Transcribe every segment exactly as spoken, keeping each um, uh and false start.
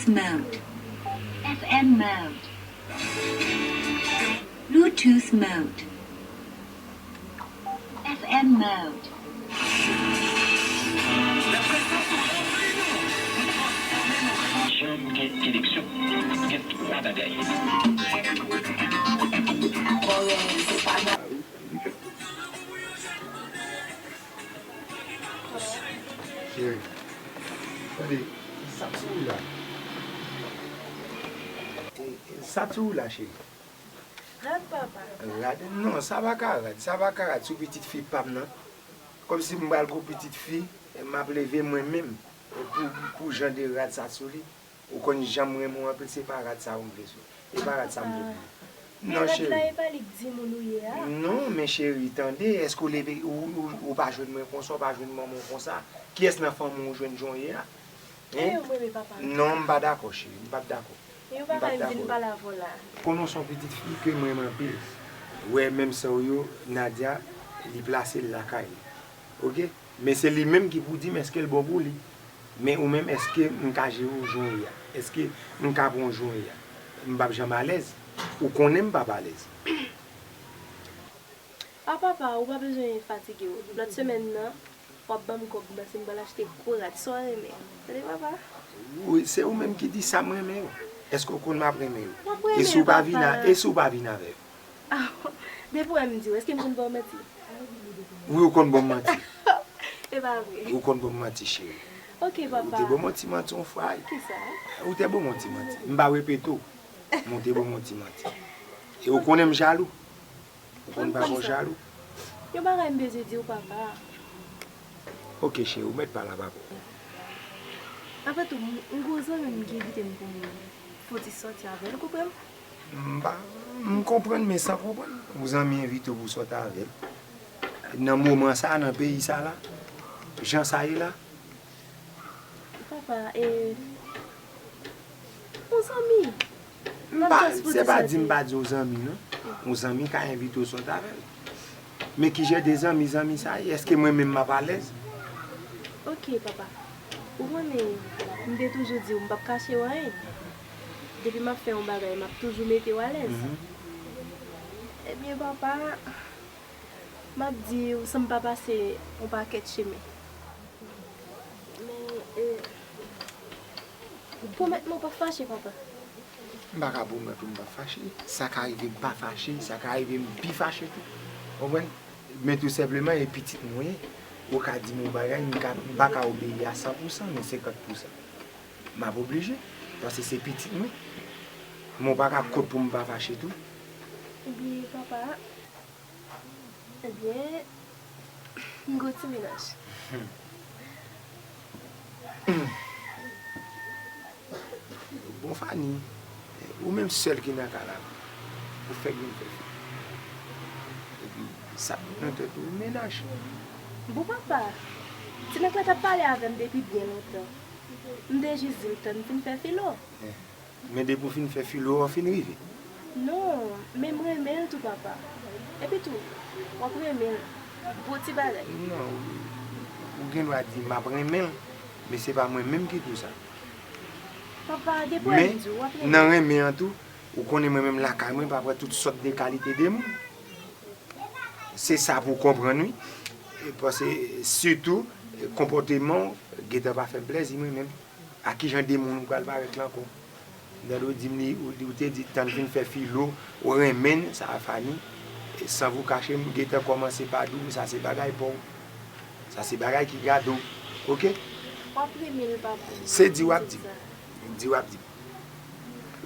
Mode. F M mode. Bluetooth mode. F M mode. Jan gen eleksyon, gen twa bagay. Cheri, tande, sa k sou ou la? E, e, sa k sou ou la, cheri? Rad, papa. Rad? Non, sa pa ka rad. Sa pa ka rad sou pitit fi pa m nan. Kòmsi m pral gon pitit fi, m ap leve mwen menm pou, pou jan de rad sa sou li. Ou konn jan m renmen w anpil, se pa rad sa yo m vle sou. E pa rad sa m vle pou ou. Non, cheri. Rad la, e pa li k di moun ou ye a? Non, men cheri, tande, èske w leve, ou, ou, ou pa jwenn mwen konsa, ou pa jwenn manman w konsa? Kiyès nan fanmi w jwenn jan w ye a? Hein? E yo m renmen papa. Non, m pa dakò, cheri, m p ap dakò. E yo pa ka vin pale avè w la. Konnen w se yon pitit fi ke m renmen anpil. Wè, menm sè w yo, Nadia, li plase l lakay li. Oke? Men se li menm ki pou di m èske l bon pou li. Men ou menm, èske m ka jere w jan w ye a? Èske m ka pran w jan w ye a? M p ap janm alèz. Ou konnen m p ap alèz. A papa, ou pa bezwen fatige w. Lòt semèn nan, w ap ban m kòb mwen, se m pral achte gwo rad, sa w renmen. Tande papa? Wi, se ou menm ki di sa m renmen yo. Èske w konn m ap renmen yo? M ap renmen yo, papa. E si w pa vin a-, e si w pa vin avè yo? Depi w wè m di w, èske m konn ba w manti? Wi, ou konn ba m manti. E pa vre. Ou konn ba m manti, cheri. Oke, papa. Ou te ba m yon ti manti yon fwa, wi. Kisa? Ou te ba m yon ti manti. M pa repete w, men ou te ba m yon ti manti. E ou konnen m jalou. Ou konn papa m jalou. Yon bagay m bezwen di w, papa. Oke, cheri, ou mèt pale a papa w. Apre tou, m, m gon zanmi m ki envite m pou m fè ti sòti avè l, ou konprann? M pa, m konprann, men san konprann. Yon zanmi envite w pou w sòti avè l. Nan moman sa, nan peyi sa la, jan sa ye la. Papa, e, yon zanmi. M pa, se pa di m pa di yon zanmi, non. Yon zanmi ka envite w sòti avè l. Men ki jan de zanmi, zanmi sa ye? Èske mwen menm m ap alèz? Oke, papa. Ou konnen, m te toujou di w, m p ap kache w anyen. Depi m ap fè yon bagay, m ap toujou mete w alèz. Mhm. Ebyen, papa, m ap di w, san m pa pase yon pakèt chemen. Men, e, pwomèt mwen w p ap fache, papa. M pa ka pwomèt ou m p ap fache. Sa ka rive m pa fache, sa ka rive m pi fache tou. Konprann? Men tou senpleman, e pitit mwen ye. Ou ka di m yon bagay, m ka, m pa ka obeyi a san pou san, men senkant pou san. M ap oblije, paske se pitit mwen. Men w pa ka kont pou m pa fache tou. Ebyen, papa, Ebyen, m gon ti mennaj. Bon, Fanny, ou menm sèl ki nan kay la, ou fèk vin fè fi. Epi, sa k nan tèt ou, mennaj. Bon, papa, ti nèg la t ap pale avè m depi byen lontan. M te jis di l tann fin fè filo. Eh. Men depi w fin fè filo a, w fin rive. Non, men m renmen l tou, papa. Epi tou, w ap renmen l. Gwo ti bagay. Non, ou, ou gen dwa di m ap renmen l, men se pa mwen menm ki di w sa. Papa, depi w di w ap renmen l. Men, nan renmen an tou, ou konnen mwen menm lakay mwen, m pa pran tout sòt de kalite de moun. Se sa pou w konprann, wi. E paske, sitou, konpòteman w gentan pa fè m plèzi, mwen menm. A ki jan de moun ou pral parèt la ankò? Tande w di m li, ou, ou te di tann fin fè filo, ou renmen l, sa a Fanny. E san vou kache, m gentan kòmanse pa di w, sa se bagay pa w. Sa se bagay ki gade w. Oke? W ap renmen l, papa. Se di w ap di. Di w ap di.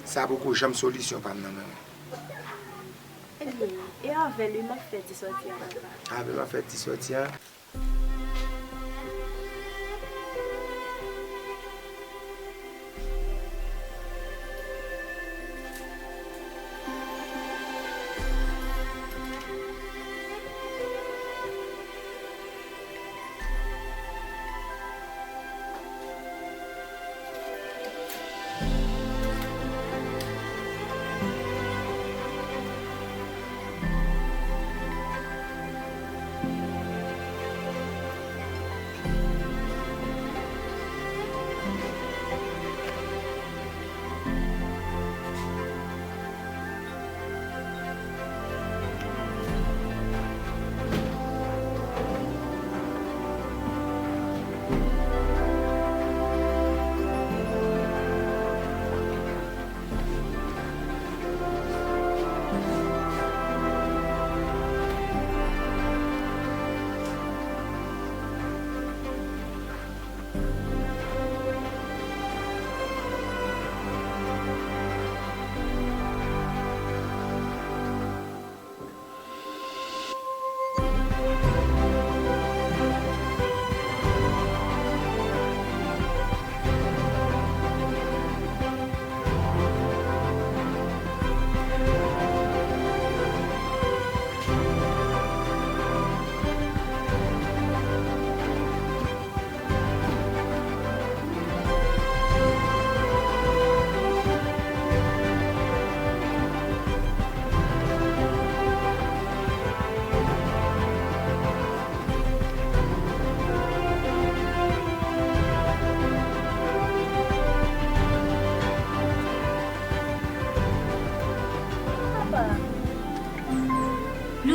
Sa poko janm solisyon pa m nan men mwen. Ebyen, e avè l wi m ap fè ti sòti a, papa. Avè l w ap fè ti sòti a.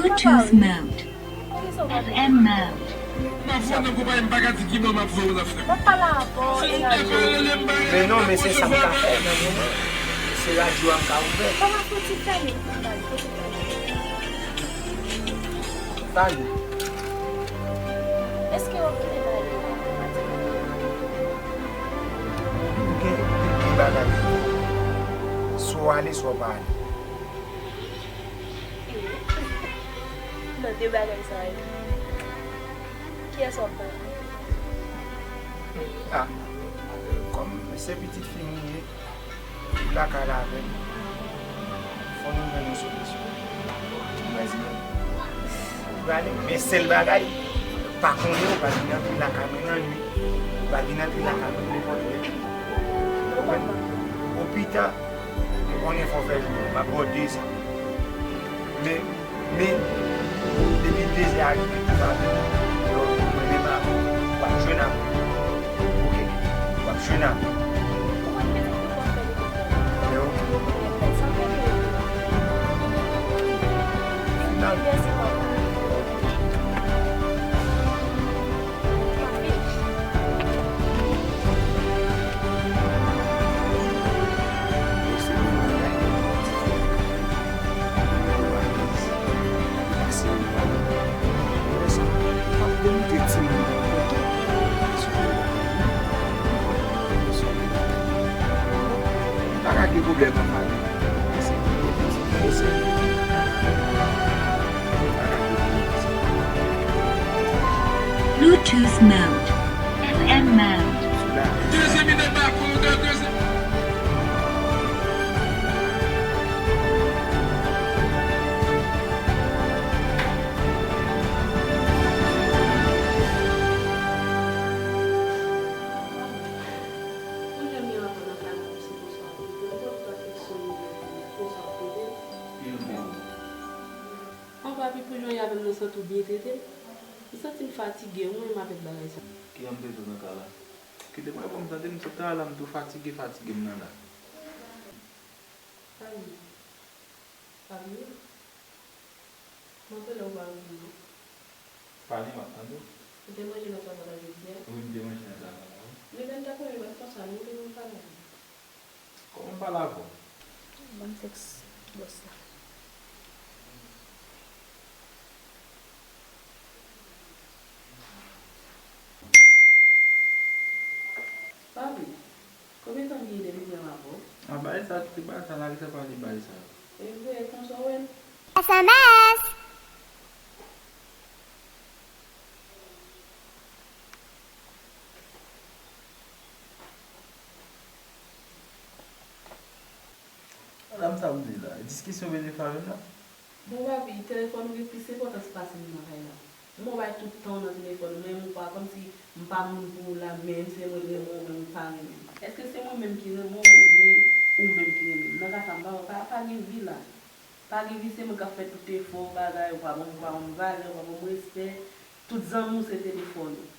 Bluetooth mode. F M mode. M ap voye nan konpayi, m pa ka di ki bò m ap voye w, zafè. M ap pale avè w, Eladio. Men non, men se sa m ka fè nan moman. Se radyo a m ka ouvè. Kòman fouti fèmen konpayi? Fouti fèmen. Pale. Èske w ap kite bagay yo otomatikman? M gen de bagay pou w. Swa w ale, swa w pa ale. Nan de bagay sa yo, kiyès w ap pran? Ah, kòm se pitit fi m ye, li lakay la avè m, fò nou jwenn yon solisyon. Ou prale, men sèl bagay, pa konnen ou pa vin antre lakay mwen nan nuit. Ou pa vin antre lakay mwen nenpòt lè. Ou konprann? Opita, ou konnen fò fè jou, m ap ba w de zan. Men, men, depi de zan a rive, ou pa vini. Lè w vini, mwen menm avè w, w ap jwenn avè m. Oke? W ap jwenn avè m. Ou konn ki jan pou fè li konsa? Yo. Ou gen pèt sa, ou gen pèt. Final. Mèsi, papa. Pa ka gen pwoblèm nan fanmi. Bluetooth mode. F M mode. An papi, pou jan w ye avè m nan, santi w byen trete m. M santi m fatige, wi, menm avèk bagay sa. Ki jan m trete w nan ka la? Kite m reponn, tande, m sot travay la, m tou fatige, fatige m nan la. Fabio. Fabio. Mwen kwè lè w pa reponn non. Pale, m ap tande w. Ou te manje nan travay la jodi a? Wi, m te manje nan travay la, wi. Lè m t ap manje, m pa t konsa non, ou te konn pale avè m. Kòman m pale avè w? Ban m tèks bòs la. Papi, konbyen tan gen depi m menm avè w? A, bagay sa, kite bagay sa, lage sa pale bagay sa yo. E vre, konsa w wè l? S M S. Madanm sa ap di la, diskisyon vin efare m la. Bon, papi, telefòn ou gen plis enpòtans pase m nan kay la. Mwen bay tout tan w nan telefòn ou, menm ou pa, kòmsi m pa moun pou ou la, menm se mwen renmen w, menm ou pa renmen m. Èske se mwen menm ki renmen w, oubyen ou menm ki renmen m? Nan ka sa, m pa wè, pa, pa gen vi la. Pa gen vi, se mwen k ap fè tout efò, bagay, ou pa ban m, ou pa ban m valè, ou pa ban m respè. Tout zanmi w se telefòn ou.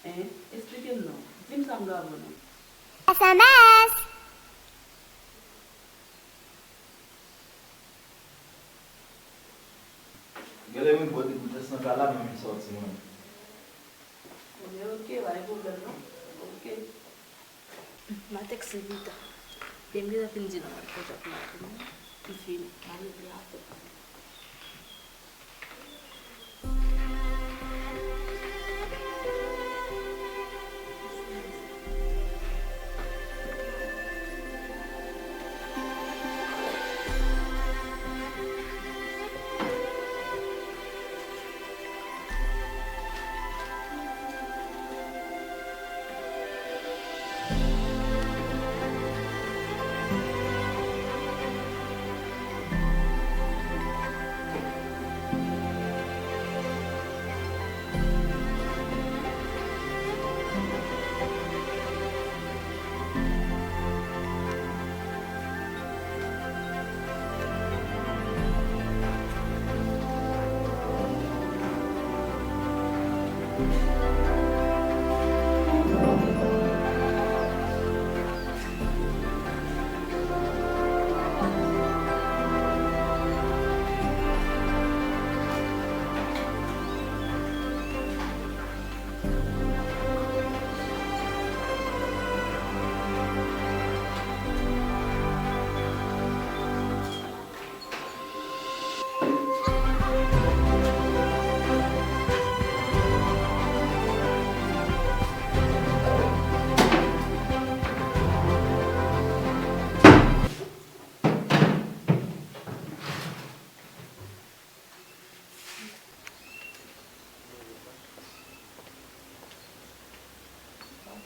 Hein? Esplike m non. Di m sa m dwe avè w non. S M S. Genlè m ret bò depi w te san kala, men m sòti mwen. Ebyen, oke, pa gen pwoblèm non. Oke. M a tèkse Vita. Lè m gentan fin di l, m al fè zòt maten, m fini. M a rete avè l.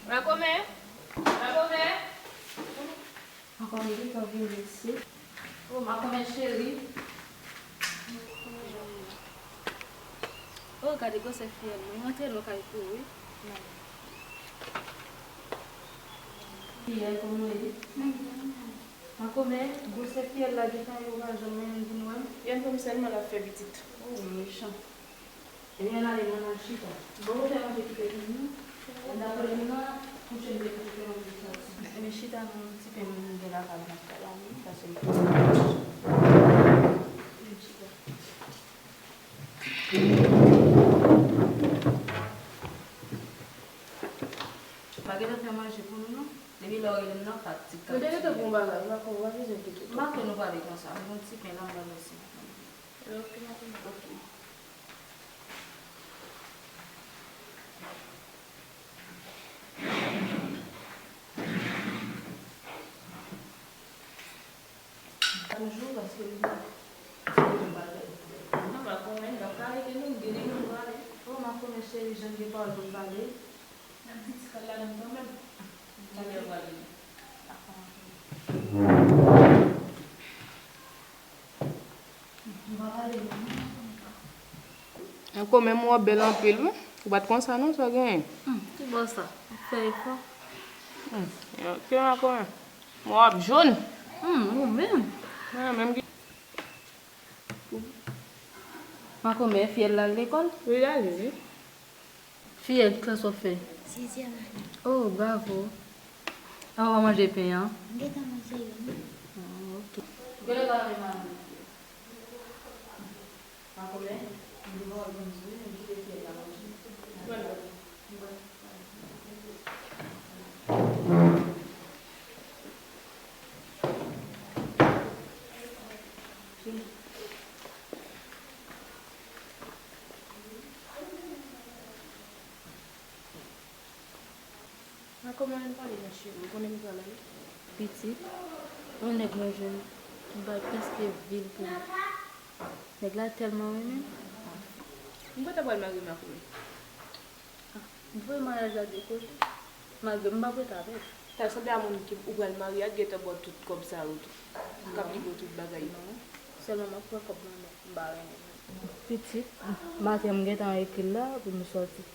Makomè! Makomè! Makomè, gentan vini isit. Oh, Makomè cheri. Oh, gade gwosè fiyèl mwen. Rantre nan kay pou ou, wi. Fiyèl, kòman w ye? Makomè, gwosè fiyèl la gentan ye, ou pa janm menm vin wè m? Yonn pou m sèlman l ap fè pitit. Oh, mechan. Ebyen, ann ale, ann al chita. Bon, ou fè manje kite pou nou. Ann apre nou la, kouche m te kouche fè manje soti. Ebyen, chita nan yon ti pen m gen lakay mwen fè la, wi, paske m fè manje. Chita. Pa gentan fè manje pou nou, non. Depi lè w rele m nan, fatig k ap tiye. Mwen te gentan pran yon bagay, m pa konn, w pa bezwen kite w. M pa kwè nou prale konsa. M gen yon ti pen la, m ba nou se. Ok, m ap pran. Ok. Toujou, paske m pa, m pa konn, m pa ka rete non, m gen de moun prale. Oh, Makomè cheri, jan gen pawòl pou n pale. N ap di ti frè l la menm kanmenm. Kilè w prale? Makomè, men w bèl anpil, wi. Ou pa t konsa, non, sa w genyen? Hmm, ki bò sa? Ou fè efò. Hmm, ok, Makomè. Men w ap jòn. Hmm, ou menm. Mwen menm ki Makomè, fiyèl la al lekòl? Wi, l ale, wi. Fiyèl, ki klas w ap fè? Sizyèm ane. Oh, bravo. An, w pa manje pen an? M gentan manje youn. Ah, ok. Gade pa menm ane. Makomè, m di bon, bon, m di, m kite fiyèl la manje. Voilà. A kòman ann pale la, cheri? Ou konnen m pral ale? Pitit, yon nèg mwen jwenn ki bay prèske vi l pou mwen. Nèg la tèlman renmen m. M pa ta pral marye m ak ou menm. Ah, m voye maryaj la de kote. Malgre m p ap ret avè l. Sa sanble a moun ki ou pral marye a t gentan ba w tout kòb sa yo tou. K ap li pou tout bagay. Non. Sèlman m ap pran kòb mwen, m pa renmen. Pitit, maten m gentan ekri l la pou nou sòti.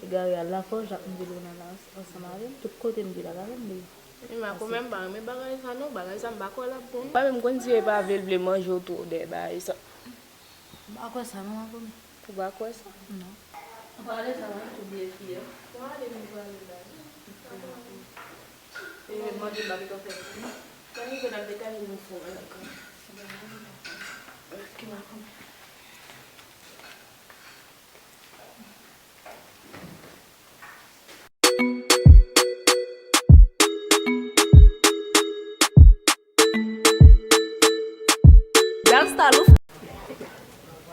Egare al lakòl, Jacques m vin nan la ansanm avè m. Tout kote m di l al avè m, li. Wi, men kòm m pa renmen bagay sa non, bagay sa m pa kwè l ap bon. Mwen menm konn si e pa vle l vle manje w twò dèyè bagay sa. M pa kwè sa non, Makomè. Ou pa kwè sa? Non. An palan de sa, mwen tou bliye fiyèl. Bon, ale, nou prale la. E mande m pa gentan fè pou nou. Mwen rive la, m te ka jwenn yon fon an lakay. Ok, Makomè.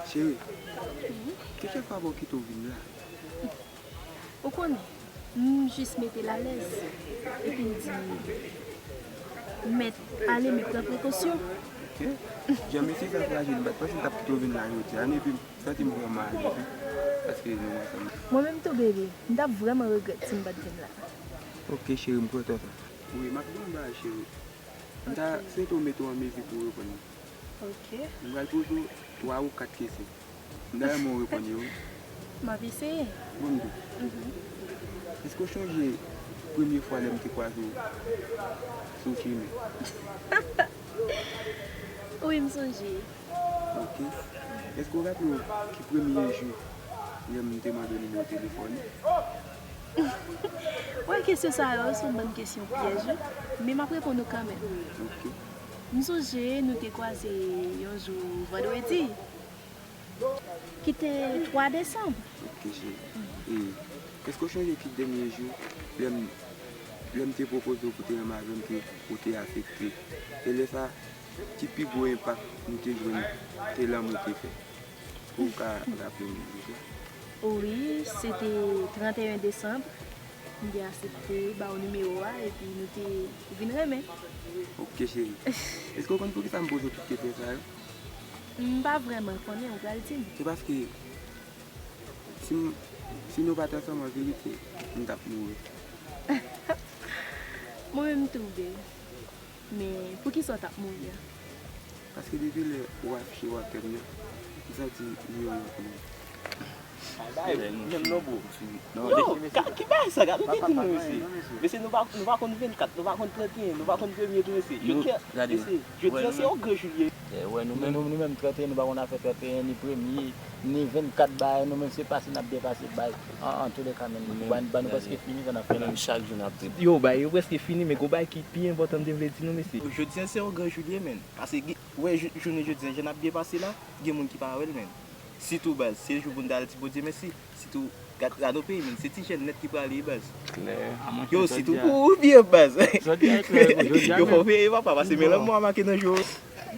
Cheri, ki fè papa w kite w vin la? Ou konnen, m jis mete l alèz. Epi m di, mèt ale, men pran prekosyon. Ok. Jan mesye sa fraje, m pa t panse l t ap kite w vin la jodi a, non, epi m santi m vrèman alèz, wi, paske nou ansanm. Mwen menm tou, bebe, m t ap vrèman regrèt si m pa t vin la. Ok, cheri, m kontan sa. Wi, m ap di w yon bagay, cheri. M ta swete w mete w an mezi pou w reponn mwen. Ok. M pral poze w twa ou kat kesyon. M ta renmen w reponn yo, wi. M ap eseye. Bon, m di w. Mhm. Èske w chonje premye fwa lè m te kwaze w sou chimen? Wi, m sonje. Ok. Èske w raple w ki premye jou lè m te mande w nimewo telefòn ou? Wè, kesyon sa yo, se yon bann kesyon pyèj, wi. Men m ap reponn ou kanmenm. Ok. M sonje nou te kwaze yon jou vandredi, ki te twa desanm. Ok, cheri. E, èske w chonje ki dènye jou lè m, lè m te pwopoze w pou te renmen avè m, ke ou te aksepte? E lè sa, ki pi gwo enpak nou te jwenn ke lanmou te fè? Èske w ka raple m de jou sa? Wi, se te trannteyen desanm. M te aksepte ba w nimewo a, epi nou te vin renmen. Ok, cheri. Èske w konn poukisa m poze w tout kesyon sa yo? M pa vrèman konnen, ou pral di m. Se paske si m, si nou pa t ansanm, an verite, m t ap mouri. Mwen menm tou, babe. Men poukisa w t ap mouri a? Paske depi lè ou afiche w ak kè m nan, m santi m yon lòt moun. Bay, menm non, bro. Yo, ki bagay sa? Gade ou tete nou, mesye. Mesye, nou pa, nou pa konn vennkat, nou pa konn trannteyen, nou pa konn premye tou, mesye. Jodi a, mesye, jodi a se yon gran jou li ye. Wè, nou menm, nou menm trannteyen, nou pa konn afè trannteyen, ni premye, ni vennkat, bay, nou menm se pase n ap byen pase, bay. An, an, tou lè ka, menm, ban, ban nou prèske fini, sa n ap fè la. Menm chak jou n ap trip. Yo, bay, yo prèske fini, men gon bagay ki pi enpòtan m te vle di nou, mesye. Jodi a se yon gran jou li ye, menn. Paske, gen, wè, jou-, jounen jodi a, jan n ap byen pase la, gen moun ki pa wè l, menn. Sitou baz, se jou pou n ta al di Bondye mèsi. Sitou, gad, gad nou peyi, menn, se ti jèn nèt ki prale, baz. Klè. Yo, sitou pou ou byen, baz. Yo, fò veye, papa, paske men lanmò a make nan je w.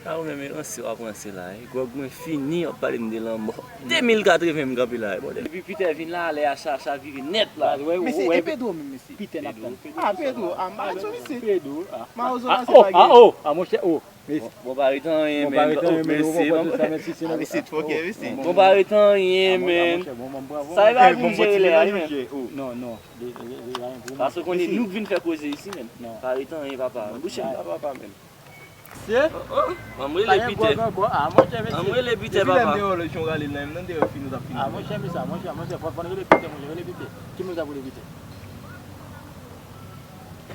A ou menm, e ranse w ap ranse la, e gwòg mwen fini, w ap pale m de lanmò. De mil katreven m kanpe la, e bòdè. Depi Peter vin la, lè a cha-, chavire nèt la. Mesye, e Pedro menm, mesye. Peter n ap tann. A, Pedro, a, mawozo, mesye. Pedro, a. Mawozo la, se pa gen. A, o, a, monchè, o. Mesye. Bon, pa ret anyen, men. Bon, pa ret anyen, men. Mesye, bon, mesye, fòkè, mesye. Bon, pa ret anyen, men. Sa e pa vin jere lè a, men. Non, non. Paske konnen nou k vin fè koze isi, men. Pa ret anyen, papa. Bouch la, papa, men. Mesye. An m rele Peter. An m rele Peter, papa. Depi lè m te wè w lòt jou, w rale l nan men m nan, m te wè fini, w t ap fini. A, monchè, mesye, monchè, monchè, fò, fò n rele Peter, monchè, rele Peter. Ki moun k ap rele Peter?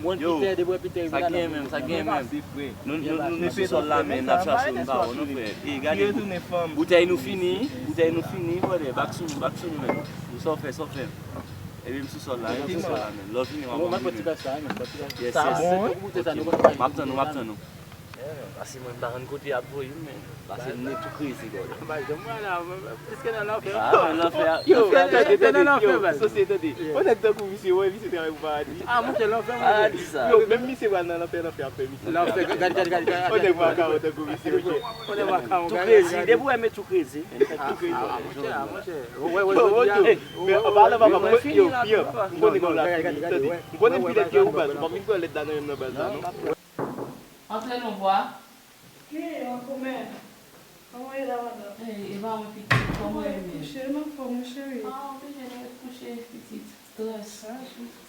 Mwen, Peter, depi Peter rive la, sa gen menm, sa gen menm. Nou, nou, nou, nou sou sòl la, men n ap chache yon pawòl, non, frè. E, gade, boutèy nou fini, boutèy nou fini, brother. Back to you, back to you, man. Sa w fè, sa w fè. Epi m sou sòl la, epi m sou sòl la, men. Lè w vini, w a ban m vini. Yes, yes. M ap tann ou, m ap tann ou. Pase mwen m pa konn kote y ap voye m, men. Pase m ne tou kreze, brother. M pa janm wè la, mwen, èske nan lanfè? A, nan lanfè a. Yo, tande, tande, yo, sosye, tande. Yon nèg tankou misye, wè, misye travay pou paradi. A, monchè, lanfè, monchè. Paradi sa. Yo, menm misye pral nan lanfè, lanfè ap fè misye. Lanfè, gade, gade, gade, gade. Yon nèg makawon tankou misye, monchè. Yon nèg makawon, gade, gade. Tou kreze, depi w wè men tou kreze. Tou kreze. A, monchè, a, monchè. Wè, wè, jodi a. Men, an palan, papa, mwen, yo, Pierre, m konnen kòm la fini, tande. M konnen m pi lèd ke ou, baz. Ou pa vin pran lèd la nan men m nan, baz, la, non. Antre non, bwa. Ki an kòmè? Kòman w ye la, madanm? Ey, e pa mwen, pitit, kòman w ye menm? Kouche, m anfòm, wi, cheri. A, oblije nou ret kouche, pitit. Strès.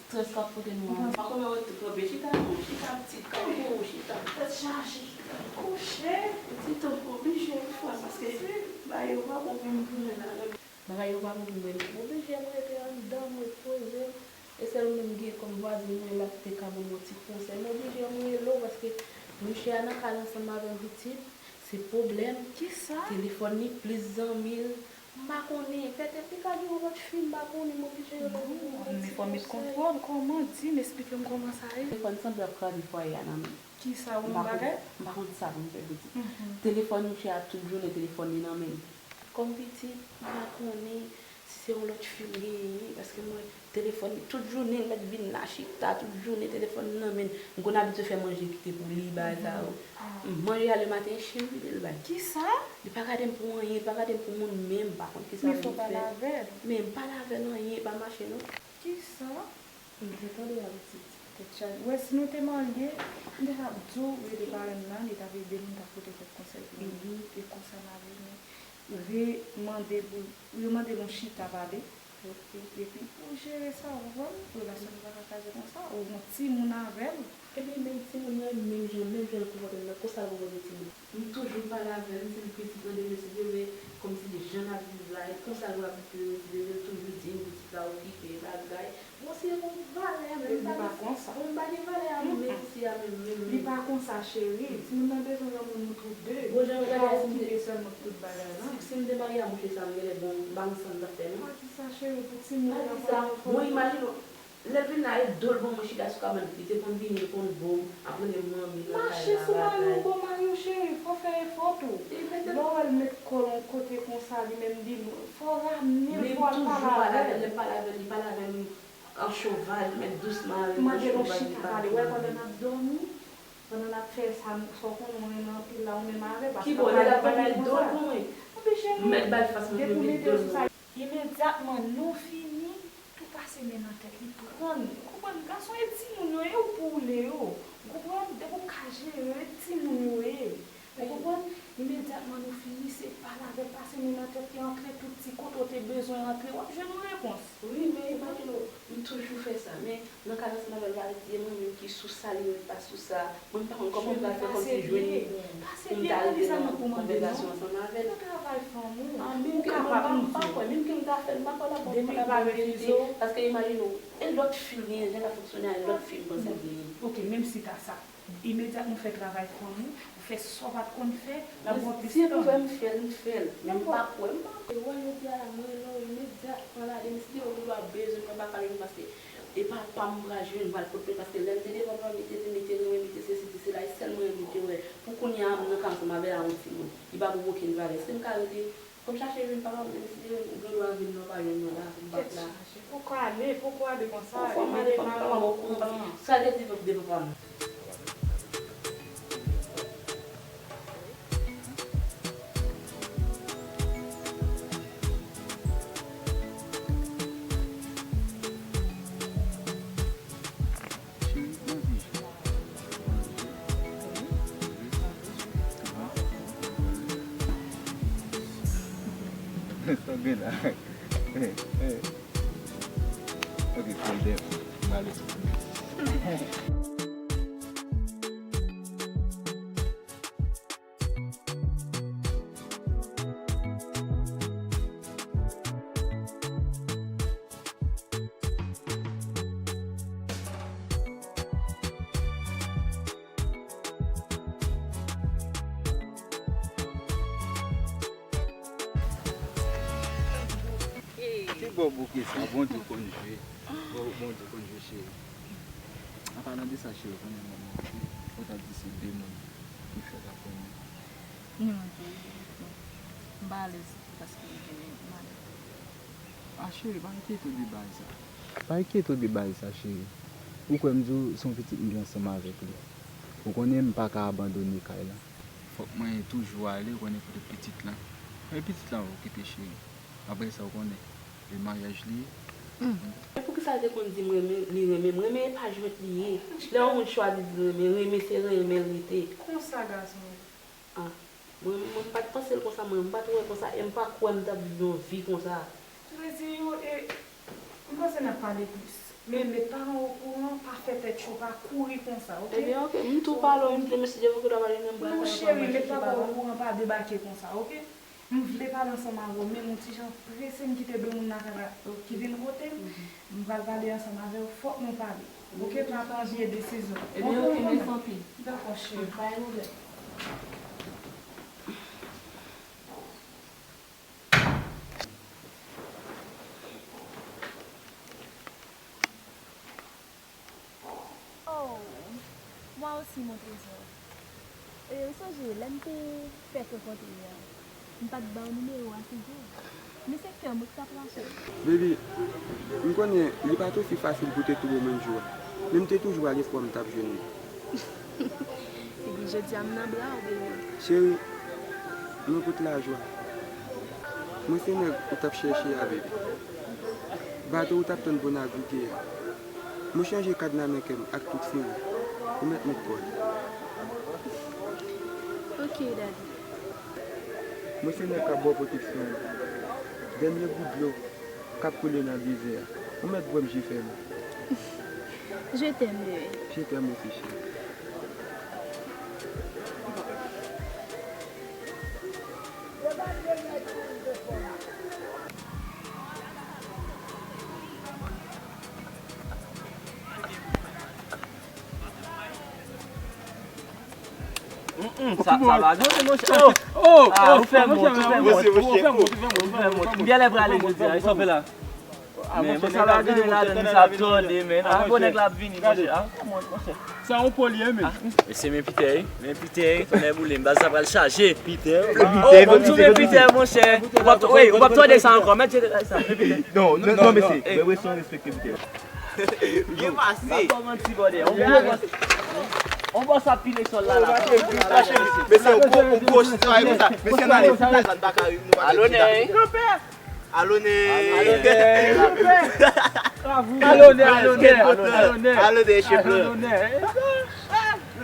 Strès k ap pote nou an. An kòmè, ou ret kanpe, chita non, chita, pitit, kanpe, ou chita. Tèt chaje, chita. Kouche. Pitit, oblije, wi, frè, paske bagay yo pa bon menm pou nou la. Bagay yo pa bon pou mwen. M oblije m rete anndan, m ret poze m. E sèl ou menm m gen kòm vwazin mwen la ki te ka ban m yon ti konsèy. M oblije m rele w paske mouche a nan kay la ansanm avè m pitit. Se pwoblèm. Kisa? Telefòn li plis zanmi l. M pa konnen. Pètèt li ka gen yon lòt fi, m pa konnen. M oblije rele w pou yon ti konsèy. Non, men fò w met kontwòl. Kòman? Di m, esplike m kòman sa ye. Telefòn sanble ap kraze fwaye a nan men l. Kisa, ou yon bagay? M pa konn sa pou m fè pitit. Telefòn mouche a tout jounen, telefòn li nan men l. Kòm pitit, m pa konnen si se yon lòt fi m genyen, paske mwen, telefòn li tout jounen, l mèt vin la chita, tout jounen, telefòn li nan men l. M konn abitye fè manje kite pou li, bagay sa yo. M manje a lematen, chen m kite l bay. Kisa? Li pa gade m pou anyen, li pa gade m pou moun menm, m pa konn kisa pou m fè. Men fò w pale avè l. Men m pale avè l, anyen pa mache non. Kisa? M te tande w ap di tèt chaje. Ou wè, si nou te marye, m te t ap di w rele parenn nan, li t ap ede m, m t ap pote kèk konsèy pou li, e konsa m ap vini remande pou, remande nou chita pale, epi, epi pou jere sa, ou konprann? Relasyon nou pa ka kraze konsa, ou gon timoun avè l. Epi menm timoun nan, menm jan, menm jan l konpòte l nan, konsa l konpòte timoun. M toujou pale avè l, m di l pitit nan demen se demen, kòmsi jan n ap viv la, e konsa l pral viv pou yo ti bebe, l toujou di m pitit la okipe, bagay. Bon, se yon valè, menm li pa konsa. Bon, m pa gen valè a menm, mesye a menm, menm. Li pa konsa, cheri. Timoun nan bezwen granmoun nou tou de. Bon, jan yo gade a, si m te, sèlman tout bagay la. Si, si m te marye a mouche sa, m genlè bon, m pa konn sa m t ap fè, non. Pa di sa, cheri, pou timoun nan, fò nou, fò nou. Bon, imajine w, lè l vin la, e do l ban mwen chita sou kabann, li te konn vini, li konn bo m, ap rele m manmi nan kay la, bagay. Mache sou mari w, bo mari w, cheri, fò w fè efò tou. Lè w wè l met kò l yon kote konsa, li menm, li, fò w ramne l, fò w al pale avè l. Men m toujou pale avè l, lè m pale avè l, li pale avè m an chovaj, mèt dousman avè m an chovaj, li pale avè m. Mande l yon chita pale, w wè, pandan n ap dòmi, pandan n ap fè sa, sa w konnen w renmen anpil la, ou menm avè l, paske l ap pale bagay konsa. Ki bò, lè l ap dòmi, l met do l pou mwen. Anpi cheri, depi w mete l sou sa. Imedyatman nou fini, tou pase men nan tèt li, pran l. Ou konprann? Gason e timoun yo ye, ou pou w le yo. Ou konprann? Depi w ka jere yo, e timoun yo ye. Ou konprann? Imedyatman nou fini, se pale avè l, pase men nan tèt li, antre tout ti kote w te bezwen antre, w ap jwenn yon repons. Wi, men imajine w, m toujou fè sa, men nan kay ansanm avè l, m pa vle di e mwen menm ki sou sa, li menm pa sou sa. Mwen m pa konn kòman m pral fè kòmsi jwenn li pou m ta rive nan konvèsasyon ansanm avè l. Nan travay fanm ou, ou kapab, m pa kwè, menm ke m ta fè l, m pa kwè l ap ba w kòb la pou w mete, paske imajine w, e lòt fi l genyen, jan l ap fonksyone a, e lòt fi m panse l genyen. Ok, menm si ta sa, imedyat nou fè travay fanm ou, ou fè sa w pa t konn fè, l ap ba w plis tan. Si e pou fè m fè l, m fè l. Men m pa kwè, m pa kwè. E wè jodi a la, m rele w imedyat, pran lade m, si te wè w bezwen m, m pa ka jwenn ou, paske e pa pa m pral jwenn, m pral pot plent, paske lè m te devan papa m, li te di m li te renmen m, li te sesi, li te sela, e sèl mwen menm li te wè. Pou kounye a, m nan kay ansanm avè l a yon timoun. Li pa pou okenn bagay. Si m ka rete, fò m chache jwenn papa m, menm si te ou gen dwa vin la, ou pa jwenn mwen la, m p ap la. Poko ale, poko ale konsa, fò m ale, fò m papa m okouran, paske sa te di devan papa m. Cheri, m anvi jwe. Sa w gen la? Ok, fold them. M ale. Ki bò bouke sa? Bondye konn jwe. Bò Bondye konn jwe, cheri. An palan de sa, cheri, ou konnen manman w, ou t ap di se de moun ki fèt apre mwen. Ni mwen tou, m pa alèz paske m gen malè. A cheri, pa enkyete w de bagay sa. Pa enkyete w de bagay sa, cheri. Ou kwè m di w se yon pitit m gen ansanm avèk li. Ou konnen m pa ka abandone kay la. Fòk mwen toujou ale, ou konnen kote pitit lan. Fè pitit lan okipe, cheri. Apre sa, ou konnen, e maryaj li ye. E poukisa l te konn di m renmen, li renmen m? Renmen e pa jwèt li ye. Lè yon moun chwazi di l renmen, renmen se renmen l rete. Konsa, gason. Ah, mwen, mwen m pa t panse l konsa, mwen, m pa t wè l konsa, e m pa kwè m t ap viv yon vi konsa. Sa vle di, yo, e, m panse n ap pale plis. Men met paran w okouran, pa fè tèt cho, pa kouri konsa, oke? Ebyen, oke, m tou pale w, m vle mesye Dye pou ki ta pale nan bra. Non, cheri, met papa w okouran, pa debake konsa, oke? M vle pale ansanm avè w, men m yon ti jan prese, m kite de moun nan kay la ki vin kote m. M pral pale ansanm avè w, fòk nou pale. Oke, pa pran vye desizyon. Ebyen, oke, mèsi anpil. Dakò, cheri. Pa gen pwoblèm. Oh, moi aussi, mon trésor. E, ou sonje, lè n te fèk rankontre a, m pa t ba w nimewo a toujou. Men se kè mwen k t ap rache. Baby, m konnen li pa t osi fasil pou te twouve w menm jou a. Men m te toujou al espwa m t ap jwenn ou. Ebyen, jodi a m nan bra w, baby. Cheri, mwen pou t lajwa. Mwen se nèg ou t ap chèche a, baby. Bato ou t ap tann pou navigen an. Mwen chanje kadna nan kè m ak tout fri. Ou mèt met kò l. Ok, daddy. Mwen se nèg k ap ba w pwoteksyon an. Dènye gout dlo k ap koule nan dezè a. Ou mèt bwè m je fèmen. Je t'aime, bébé. Je t'aime aussi, chérie. Mm, mm, sa, sa va gate, monchè. Oh, oh, ah, ou fè mont, ou fè mont, ou fè mont, ou fè mont. M genlè prale jodi a, sa w fè la? Men monchè, sa va gate la, men sa ap tande, men. Ah, bon, nèg la ap vini, monchè. Ah, ou fè mont, monchè. Sa yon polye, men. Mesye, men Pitè, wi. Men Pitè, wi. Tonnè boule m, baz sa pral chaje. Pitè, oh, bon, tou men Pitè, monchè. Ou p ap, wi, ou p ap tande sa ankò. Mèt jete sa. Non, non, non, mesye. Mwen, mwen, respekte Pitè. Byen pase. Pa fè manti, bòdè. On bòs, on bòs ap pile sòl la, la. Mesye, on gwo, on gwo travay konsa. Mesye, n ale. Alonè. Alonè. Alonè, alonè, alonè. Alonè, chef.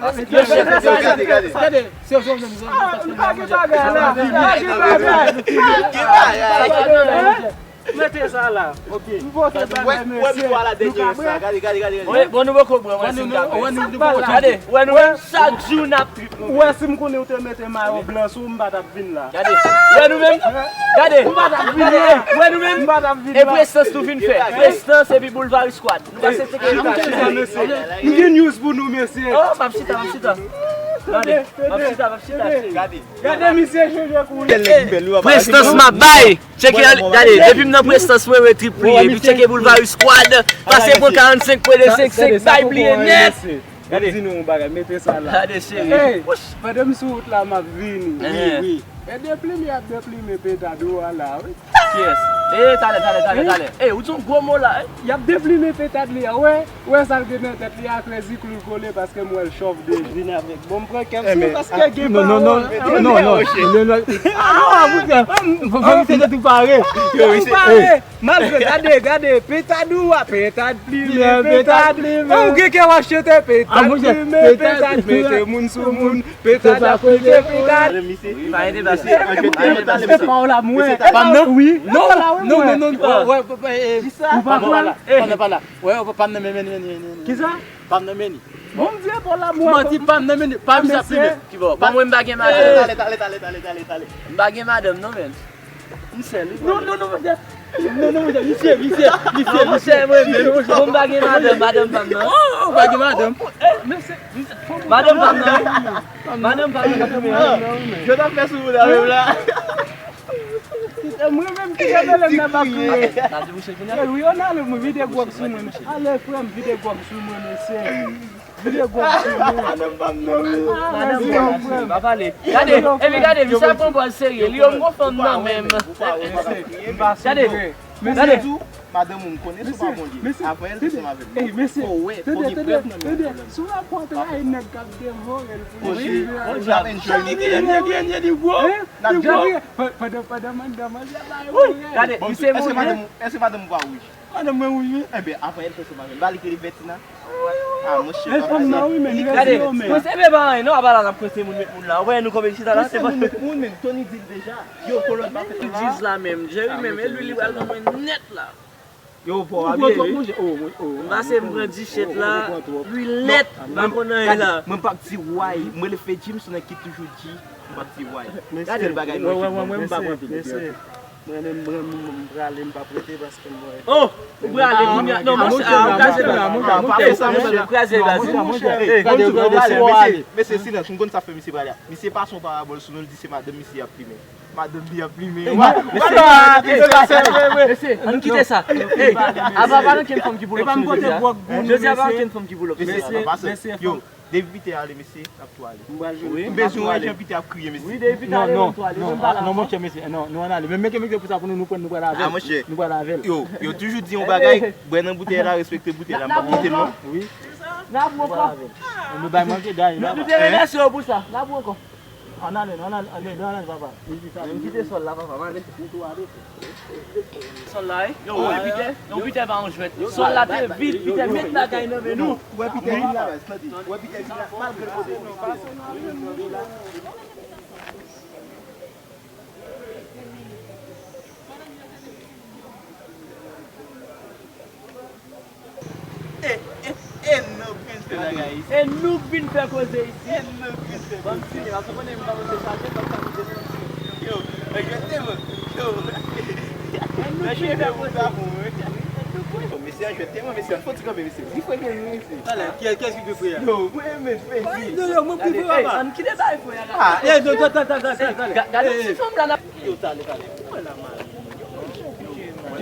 Gade, gade, gade. Gade, se Jovenel, Jovenel. Ah, m pa gen bagay la. M pa gen bagay. Mete sa la. Ok. M pote bagay, mesye. Wè, wè, wè, wè, wè, gade, gade, gade, gade. Wè, bon, nou poko bwè, wè, si n ka bwè. Wè, nou, nou poko bwè. Gade, wè, nou menm, chak jou n ap trip, nou. Ou wè, si m konnen ou te mete mayo blan sou m, m pa t ap vin la. Gade, wè, nou menm, gade, gade, wè, nou menm. M pa t ap vin la. E prestans nou vin fè. Prestans epi Boulvari Squad. Nou pase tcheke nou. M gen news pou nou, mesye. Oh, m ap chita, m ap chita. Gade, m ap chita, m ap chita. Gade. Gade misye chanje koulè. Prestans m ap bay. Tcheke, gade, depi m nan prestans mwen, mwen tripliye. Epi tcheke Boulvari Squad. Pase pran karannsenk pwen de senk senk, bay bliye nèt. Gade. Di nou yon bagay, mete sa la. Gade, cheri. Hey, pandan m sou wout la, m ap vini. Wi, wi. E deplime, y ap deplime petad ou a la, wi. Kiyès? E, talè, talè, talè, talè. E, ou di yon gwo mo la, e? Y ap deplime petad li a, wè. Wè sa l gen nan tèt li a, krezi klou l kole paske m wè l chòf de vin avèk. Bon, m pran kè m sou paske gen pawòl. Non, non, non, non, non, non, non, non, non, fò, fò misye tou pare. Yo, misye pare. Malgre, gade, gade, petad ou a, petad plimen, petad plimen. Ou gen kè w ap chante, petad plimen, petad mete moun sou moun, petad aplike, petad. Pa ede basi. Se pa w la mwen. Pa m nan? Wi. Non, non, non, non. Ou pa pran. Pam nan, pam nan. Wè, pa m nan, men, men, men, men, men. Kisa? Pa m nan, men. Bondye pa w la mwen. Manti, pa m nan, men. Pa m sa plimen. Kibò? Bon, mwen, m pa gen madanm. Talè, talè, talè, talè, talè, talè. M pa gen madanm, non, men. M sèl, wi. Non, non, non, monchè. Non, non, monchè, misye, misye, misye, misye, mwen menm. Bon, m pa gen madanm, madanm pa m nan. Oh, ou pa gen madanm? Eh, mesye, madanm pa m nan. Madanm pa m nan. Yo t ap fè sou moun la menm la. Mwen menm ki revele m nan m ap kriye. Sa di mouche kounye a? Wi, ann ale, mwen, vide gwòg sou mwen. Ale, frè m, vide gwòg sou mwen, mesye. Vide gwòg sou mwen. Madanm pa m nan, wi. Madanm pa m nan, pa pale. Gade, epi gade, misye ap pran pòz serye. Li yo m gon fanm nan menm. Gade, gade. Madanm ou m konnen se pa Bondye. Avan èl te sanm avè m. Fò w wè, fò w gen prèv nan men w. Si w ap kontre a nèg k ap devore l pou li. Wi, wi, l ap enjoy li. Li grenn, li grenn, li gwo. Li gwo. Pandan, pandan manzè ap bay ou. Gade, misye mouri. Èske madanm ou pa wouj? Madanm mwen wouj wi. Enben, avan èl te sanm avè m. Ba li ki li Vètina. Ah, monchè, pa fè sa. Gade, prese, men pa anyen non, apa la n ap prese moun met moun la. Ou wè nou konbyen chita la, se pa moun met moun, men Tony di l deja. Yo, kolòn pa fèt la. Djis la menm, Jerry menm, e lwi li pral nan mwen nèt la. Yo, pa w abye wi. M pase m pran dichèt la, lwi nèt, m pa konn anyen la. Mwen p ap di way, mwen le fè Jim, se nèg ki toujou di, m p ap di way. Sèl bagay lojik mwen. Mwen menm, mwen, mwen, m prale, m p ap rete paske m wè. Oh! Ou prale kounye a. Non, monchè, ah, ou kraze baz la. Ou kraze baz la. Monchè, gade, gade, mesye, mesye, silans, m konn sa fè misye prale a. Misye pase yon parabòl sou nou, l di se madanm misye y ap plimen. Madanm li ap plimen. Mesye, ann kite sa. Ey, apa pa gen okenn fanm ki pull up sou nou jodi a? Jodi a pa gen okenn fanm ki pull up sou nou. Mesye, yo, depi Pita ale, mesye, n ap tou ale. M pral jwenn. M bezwen wè jan Pita ap kriye, mesye. Wi, depi Pita ale, nou tou ale. Non, non, non, monchè, mesye, non, nou ann ale. Men mete, mete pou sa pou nou, nou pran, nou pral avè l. Ah, monchè. Nou pral avè l. Yo, yo toujou di yon bagay, bwè nan boutèy la, respekte boutèy la, m p ap kite l non. Wi. N ap pran kò. Nou bay manje, day la. Nou te remèsye yo pou sa. N ap pran kò. Ann ale, ann ale, ann ale, ann ale, papa. Men m kite sòl la, papa, m ale. Sòl la, wi. Yo, wi, Pitè. Non, Pitè pa yon jwèt. Sòl la te vid, Pitè met bagay nan men nou. Ou wè Pitè vin la, baz, tande. Ou wè Pitè vin la, malgre l kote. E, e, e nou k vin fè bagay isi. E nou k vin fè koze isi. E nou k vin fè koze. Ban m fini, paske w konnen m pa pote chaje, ban m ka pote nan ti. Yo, men jete mwen. Yo. E nou k vin fè koze. Yo, mesye, jete mwen, mesye, fò ti kanpe, mesye. Li fè gen nou, mesye. Talè, kiyès, kiyès ki pi fre a? Yo, mwen menm, mesye. Yo, yo, mwen pi fre, papa. Ann kite bay fre a la. Ah, yo, yo, yo, yo, yo, yo. Gade ti fanm la, la. Yo, talè, talè. Mwen la, mari.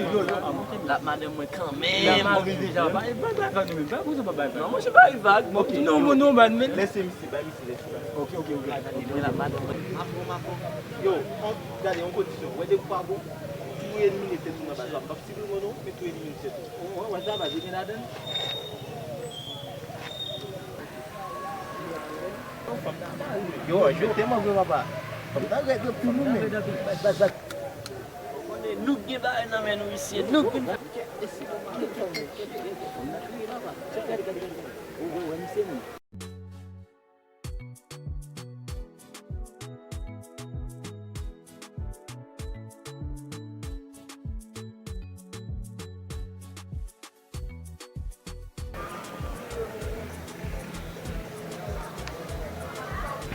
L ap madanm mwen kanmenm. L ap mari deja. Bay, bay, bay vag nou menm. Bay, kote w pa bay vag? Non, monchè, bay vag. Ok, non, non, non, men lèse misye, bay misye, lèse, bay. Ok, ok, ok. Bay vag, mwen l ap madanm mwen. Mafo, mafo. Yo, on, gade, yon kondisyon. Wè, depi w pa bon, tou elimine tèt ou nan baz la. M p ap sipliye w non, men tou elimine tèt ou. Ou wè, wè sa, baz, ou gen ladann? Yo, jete mwen vre, papa. Fanm nan rèd pou nou, men. Ou konnen nou k gen bagay nan men nou isi, nou k vin fè. Fanm nan kriye, papa. Gade, gade, gade. Ou wè, misye menm.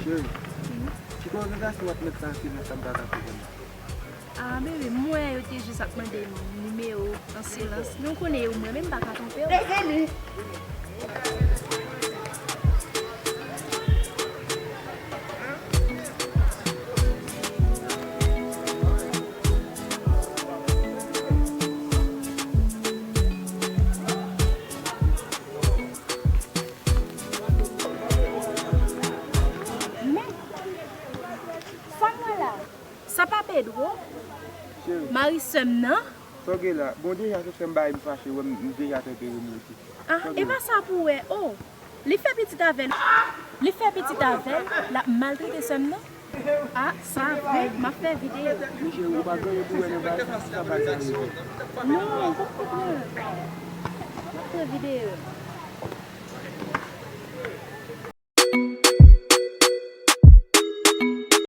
Cheri, ki konvèsasyon w ap mèt pase nan sa m pa ka konprann nan? Ah, bebe, m wè yo te jis ap mande m nimewo, ensolans. Men w konnen e ou mwen, men m pa ka twonpe w. Mezanmi! Men, sa m wè la, sa pa Pedro? Cheri. Mari sè m nan? Sa w gen la? Bon, deja se sè m bay m fache, wè m, m deja tanpere m rete. Ah, e pa sa pou wè. Oh, li fè pitit avè l. Li fè pitit avè l, l ap maltrete sè m nan? Ah, sa vre, m ap fè videyo. Men cheri, ou pa gen anyen pou wè nan bagay sa, sa bagay sa rive. Non, ou p ap konprann. M ap fè videyo.